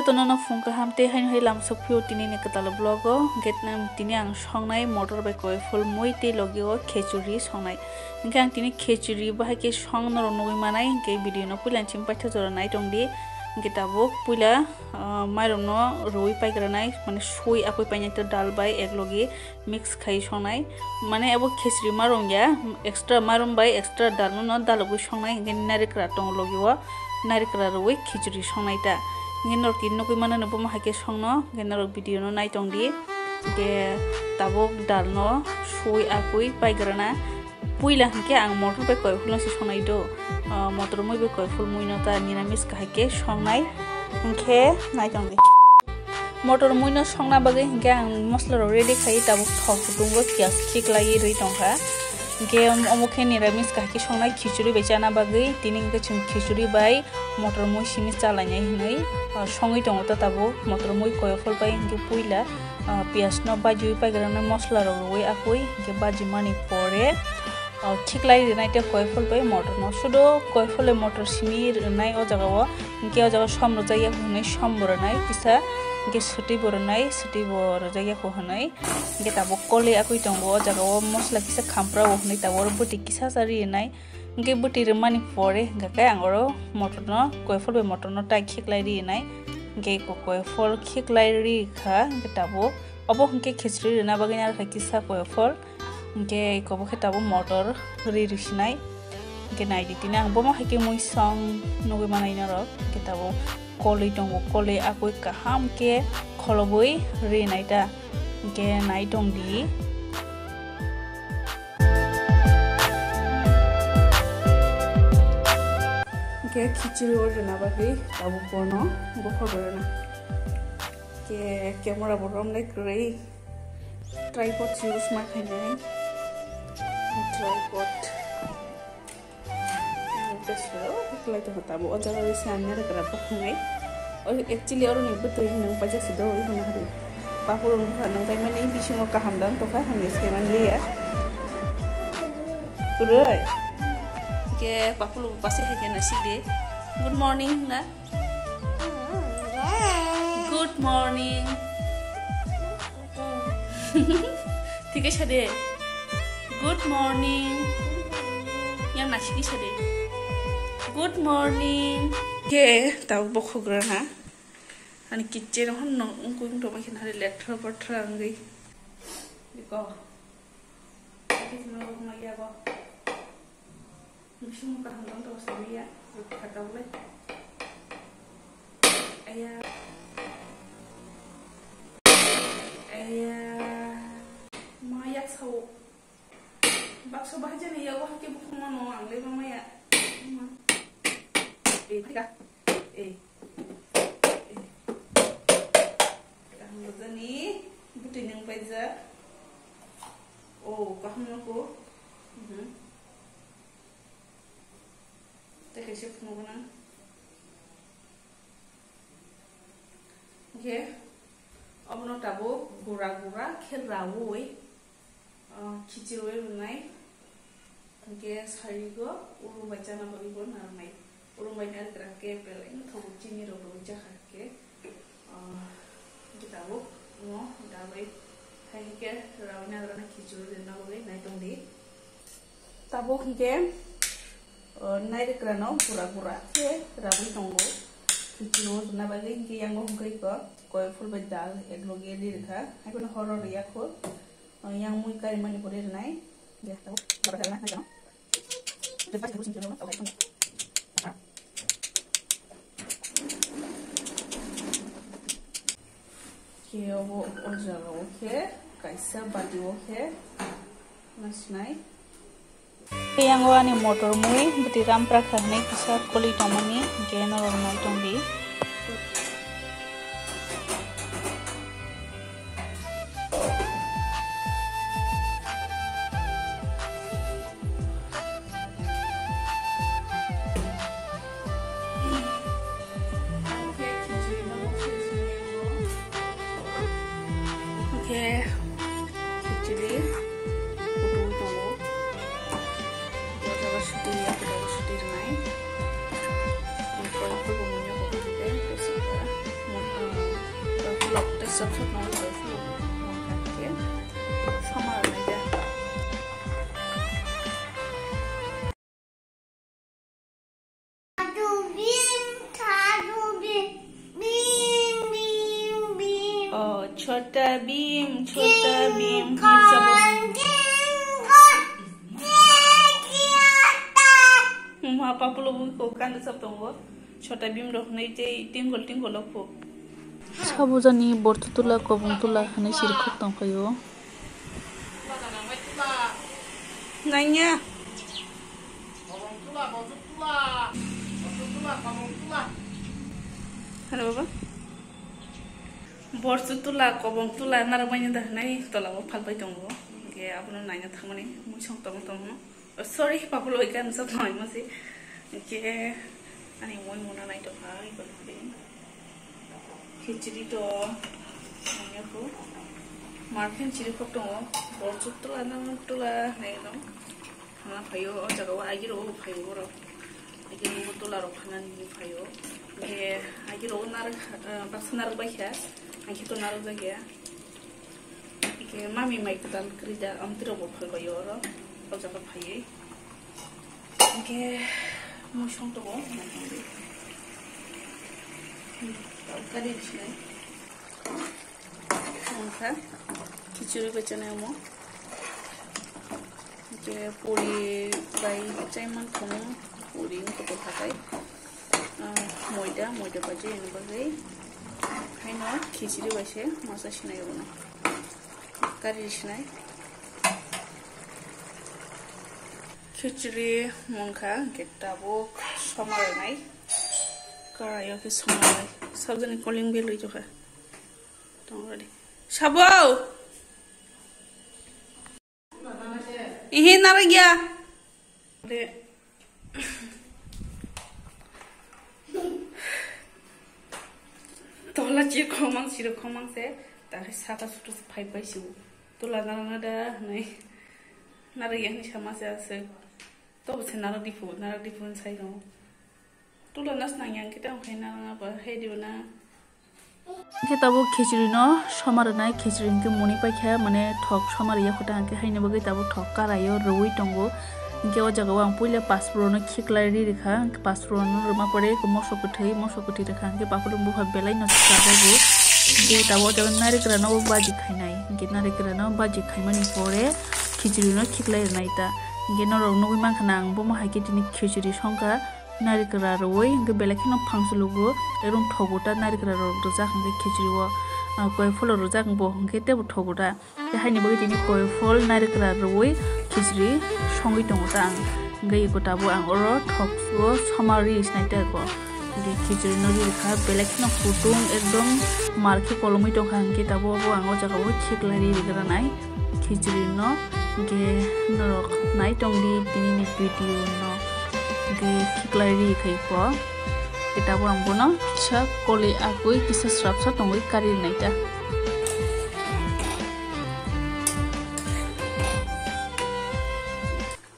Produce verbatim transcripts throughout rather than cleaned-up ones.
Tono no phung kaham tei haino hai lamsok phio tini ni kwtal vlog o, hwnkhe tini ang songnai motor bai koi phul mui tei logi o khechuri songnai. Hwnkhe ang tini khechuri bahai khe song norok nugui manai, hwnkhe video no puila ni simi paithago jora nai tong di. Hwnkhe tabuk puila, ah, mairum no rui paigra nai, mane sui akui painai to dal bai ek logi mix khai songnai. Mane abo khichri ma rwngya, extra mairum bai extra dal no dalogwi songnai, hwnkhe narikra tongo logi o, narikra rwui khichri songnai ta. Hwnkhe norok tini nugui mano no bomo hai khe songno, hwnkhe norok video no nai tong di. Hwnkhe tabuk dal no sui akui paigrana. Puila hwnkhe ang motor bai koi phulno se songnai do. Ah, motor mui bai koi phul mui no ta niramis kahai khe songnai. Hwnkhe nai tong di. Motor mui no songna bagwi hwnkhe ang mosla rok ready khai tabuk thok kutungo piyaj khiklaiwi rwi tongkha. Hwnkhe omo khe niramis kahai khe songnai khichuri bai chana bagwi tini hwnkhe chwng khichuri bai motor mui simi chalainai hwnwi, ah, songwi tongo ta tabuk motor mui koi phul bai hwnkhe puila, ah, piyaj no bajiwi paigra nai mosla rok rwui akui hwnkhe bajimani pore, ah, khiklai rinai tei koi phul bai motor no sudo koi phul bai motor simi rwnai o jaga o. Hwnkhe o jaga som rwjak ya hwnwi som bo rwnai kisa, hwnkhe swtwi bo rwnai swtwi bo rwjak ya hwnwi. Hwnkhe tabuk kolwi akui tongo o jaga o mosla kisa khampra o hwnwi tabuk oro bwtwi kisa sa rinai. Hwnkhe bwtwi rwmani pore hwnkhe khe ang oro motor no koi phul bai motor no tai khiklai rinai. Hwnkhe koi phul khiklai rikha hwnkhe tabuk obo hwnkhe khichri rwna bagwi narwkha kisa koi phul. Hwnkhe eko bo khe tabuk motor ri rwsinai. Hwnkhe nai di tini ang bomo hai khe mui song nugui manai norok. Hwnkhe tabuk kolwi tongo, kolwi akui kaham khe kholobwi rinai ta. Hwnkhe nai tong di. Hwnkhe khichiri o rwna bagwi tabuk bono bokhok rwna. Hwnkhe camera bo romlai kwrwi. Tripod use ma khainai. Tripod. Ang tes lo, eklai to hota bo, o jaga o se ang nere kara bo khungai. O, actually, oro ni bwtwi hinwi paijak se do, oro na hari. Papur wng kha, nang bai mani bisingo kaham dang tokha, hamya se man liya. Kwrwi. Ke papur bo pasi hai kena si de. Good morning na. Good morning. Thik khe sa de. Good morning. Yang nasi khe sa de. Good morning. Ke tau bokhok rana. Ani kitchen hon no ungkung to ma khin hari letra patra angri. Biko. Kis no ma ya bo. Bisingo kaham dang to sami ya, kata boleh. Aya. Aya. Ma yak sao. Bakso bahajani ya wah ke bukhung mano ang le mama ya. Ma. Eh, thika. Eh. Eh. Kaham jani. Butui nang paijak. Oh, kaham noko. Mhm. Tei kaisa phunukgo nang. Hwnkhe obono tabuk gura gura khe raui, ah, khichirwi rwnai. Hwnkhe sarigo urum bai chana bagwi bo narwknai. Urum bai narwkra khe belai no thogo chini rok rwui chakha khe. Ah, hwnkhe tabuk omo dabai hai khe raui narwkna khichirwi rwna bagwi nai tongdi. Tabuk hwnkhe, o, nairwkrano gura gura khe rabwi tongo. Khichiri o rwna bagwi hwnkhe yango hwnkhe iko koi phul bai dal ek logi ri rwkha. Haiphano horo rwya kho, o, yang mui karimani pore rwnai. Hwnkhe tabuk gura gura khe rwnai. Khe obo o jaga o khe kaisa bati o khe nasinai. Yang o ani motor mui bwtwi rampra kha hinwi kisa koli tongmani hwnkhe norok nai tongdi. Hwnkhe khichiri kutung tongo. Bo jaga suti ya, bo jaga suti rwnai. Hwnkhe Sop sop nang sop sop. Sama nang ya. Thadu bim, thadu bim, bim, bim, bim. Oh, chota bim, chota bim. King Kong, king kong, king kong. Ma papulo bui ko kanda sap tongo. Chota bim rok nei tei tingol tingol rok po. Sabujani borthu tula kobong tula hwnwi siri khok tong phaio. Nanya. Hello, baba. Borchu tula, kobong tula, narwk manya da hwnwi tola o phalpai tongo. Hwnkhe abono naina thangmani mui song tongma tongma. Oh, sorry, papulo oi kan sa tongma se. Hwnkhe ani mui muna nai tongkha, oi khe. Khichiri to nangya ko. Markhen chiri khok tongo. Borchu tula na tula nai no. Hana phaio o jaga o agiro o phaio borok. Agiro o tula rok phana ni phaio. Ke agiro o nar, eh, baksa nar bai kha. Ang khe to nar bai kha. Ke mami mai kwtal krida amtiro bo phal bai oro. O jaga phaiwi. Hwnkhe mui song tongo, tawkari sinai. Wngkha khichuri bai chanai omo. Hwnkhe puri bai chai mankha omo, puri wngkha tongkha tai. Ah, moida, moida bai chai bagwi. Haino khichuri bai se masa sinai omo. Kari sinai. Khichuri mungkha hwnkhe tabuk soma rwnai. Karaio khe soma rwnai. Sabjani calling bell rwi tongkha. Tong ready. Sabo! Ihi naragya. De. Tola chirkhomang, chirkhomang se. Tare sata sutu phai pai siu. Tola narang ada, nai. Naragya ni sama se ase. To se naragdi phu, naragdi phu sai no. Tula nas nang yang kita ang khai narang apa, hai di na. Hwnkhe tabuk khichuri no soma rwnai, khichuri hwnkhe muni paikha, mane thok soma rwya kho ta, hwnkhe haini bagwi tabuk thok karaio rwui tongo. Hwnkhe o jaga o ang puila pasphorno khiklai ri rwkha, hwnkhe pasphorno rwma pore mosok kwthwi, mosok kwthwi rwkha, hwnkhe paphuru bupha belai no chajak o. Hwnkhe tabuk o jaga narikra no baji khainai, hwnkhe narikra no baji khaimani pore khichuri no khiklai rwnai ta. Hwnkhe norok nugui mankha na ang bomo hai khe tini khichuri songkha. Narikra rwui hwnkhe belai kheno phangchwlwgo, erom thogo ta narikra rok rwjak hwnkhe khichiri o, ah, koipholo rwjak bo hwnkhe teibo thogo ta. Tei haini bagwi tini koiphol narikra rwui khichiri songwi tongo ta ang. Hwnkhe eko tabuk ang oro thok o soma ri sinai ta eko. Hwnkhe khichiri no ri rwkha belai kheno kutung ekdom mar khe kolomwi tongkha hwnkhe tabuk bo ang o jaga o khiklai ri rwgranai khichiri no. Hwnkhe norok nai tongdi tini ni video no. Hwnkhe khiklai ri khai kho. Khe tabuk ang bono kisa koli agwi kisa srapsa tongwi kari nai ta.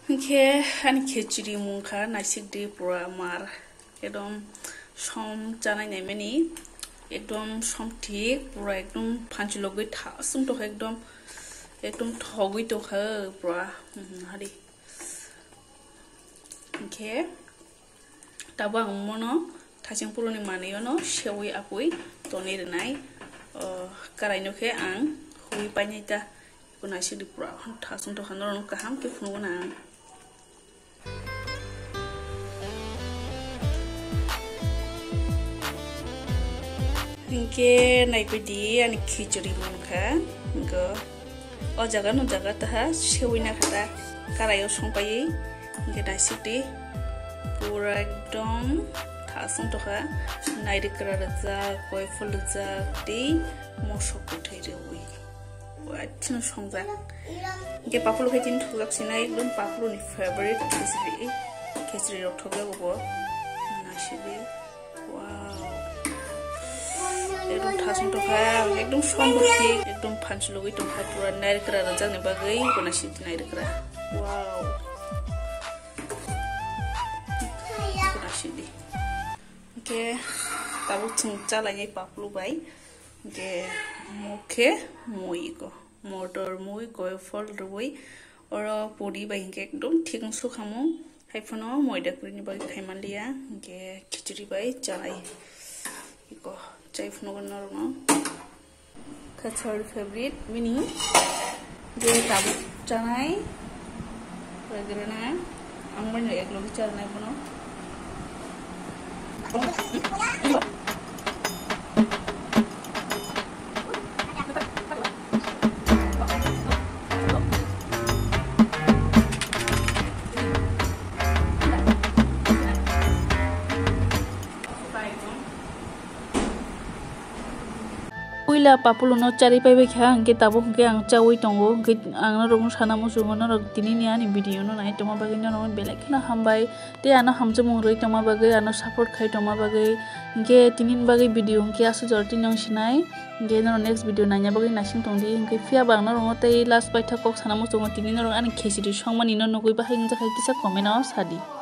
Hwnkhe ani khichiri mungkha naisik di pura mar. Ekdom som chanai naimani. Ekdom som thik pura ekdom phanchilogwi thasung tokha ekdom. Ekdom thogwi tokha pura. Hmm, hari. Hwnkhe tabuk ang mono thacheng puruni manwi ono sewi apui tonwi rwnai. O, karaino khe ang hui painai ta. Kunai sidi pura thasung tokha norokno kaham khe phunukna ang. Hwnkhe naiphidi ani khichuri mungkha. Hwnkhe o jaga no jaga taha sewi nakha ta karaio songpaiwi. Hwnkhe naisik di pura ekdom thasung tokha. Nairikra rwjak, koiphol rwjak tei mosok kwthwi rwui. Wachino songjak. Hwnkhe paphulu khe chini thokjak sinai ekdom paphuluni favorite khichiri. Khichiri rok thokjago bo. Naisidi. Wow. Ekdom thasung tokha, ekdom som bo thik, ekdom phanchulogwi tongkha pura nairikra rwjakni bagwi bo naisidi nairikra. Wow. Bo naisidi. Hwnkhe tabuk chwng chalainai paphulu bai. Hingke mokhe mui ko, motor mui, koi phol rwui, oro puri bai hingke ekdom thik wng sukhamu. Haiphano moida kwrwini bagwi khaimanliya, hingke khichuri bai chanai. Iko chai phunukgo norokno. Khe chori favorite bini je tabuk chanai, rwgwrwna, ang boino eklogi chanai bono. Puila papulono charwi paibai kha, hwnkhe tabuk hwnkhe ang chaui tongo, hwnkhe ang norokno sana muchungo norok tinini ani video no nai tongma bagwi norokno belai kheno hambai. Tei ano hamjakmung rwui tongma bagwi, ano support khai tongma bagwi, hwnkhe tinini bagwi video hwnkhe aswk jora tini wng sinai, hwnkhe norok next video naina bagwi naising tongdi, hwnkhe phiyaba ang norokno tei last paithago kok sana muchungo tini norok ani khichiri songmani no nugui bahai wngjakha kisa comment o sadi.